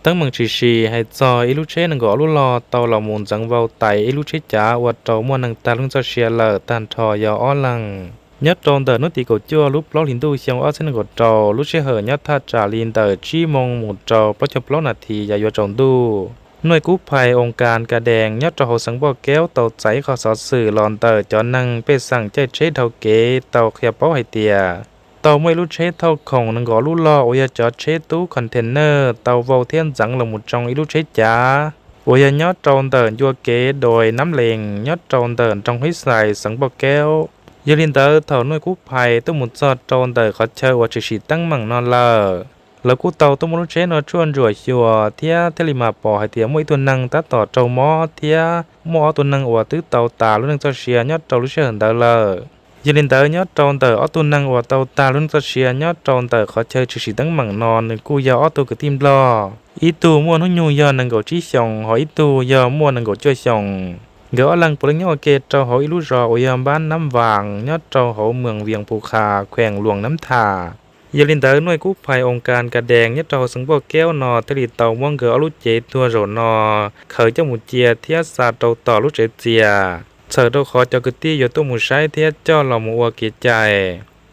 Teeb meem tshwm sim hais txog ib lub tsheb nees nkaum ob lub log tau los mus ntxeev vau tais ib lub tsheb cav ua rau muaj neeg tag lub neej txoj sia lawm tag nrho yog ob leeg. Nyob rau ntawm hnub tim kaum cuaj lub plaub hlis ntuj xyoo ob txhiab nees nkaum rau, lub sij hawm nyob thaj tsam li ntawm tsib moos mus rau plaub caug plaub nas this yav yuav tsaus ntuj, nuj kub phais oo kas ka dees nyob rau hauv xeev Npauj Kaub tau txais ib qho xov xwm los ntawm cov neeg pej xeem caij tsheb dhau kev tau qhia paub hais tias tau muaj ib lub tsheb thauj khoom nees nkaum ob lub log uas yog cov tsheb tub container tau vau thiab ntxeev los mus tsoo ib lub tsheb cav uas yog nyob rau ntawm ncua kev dais Nab Lees nyob rau ntawm nroog Hib Xais xeev Npauj Kaub. Yog li ntawd thaum nuj kub phais tuaj mus txog rau ntawm qhov chaw uas tshwm sim teeb meem no lawm, lawv kuj tau tuaj muab lub tsheb no tshuaj ntsuam xyuas thiab thiaj li mam pom hais tias muaj ib tug neeg tab tom raug mob thiab muaj ob tug neeg uas twb tau tas lub neej txoj sia nyob rau lub sij hawm ntawd lawm. Yog li ntawd nyob rau ntawm ob tug neeg uas tau tas lub neej txoj sia nyob rau ntawm qhov chaw tshwm sim teeb meem no nws kuj yog ob tug kwv tij Nplog, ib tug muaj hnub nyoog yog nees nkaum tsib xyoos hos ib tug yog muaj nees nkaum cuaj xyoos. Nkawd ob leeg puav leej nyob ua ke rau hauv ib lub zos uas yog npab Nab Vaas nyob rau hauv moos Vias Phu Khas kheem Luas Nab Tham. Yog li ntawd nuj kub phais oo kas ka dees nyob rau hauv xeev Npauj Kaub no thiaj li tau muab nkawd ob lub cev tuag zaum no khaws coj mus cia thiab xa rau tom lub tsev txias, txhawm rau qhov cov kwv tij yuav tuaj mus saib thiab coj los mus ua kev cai.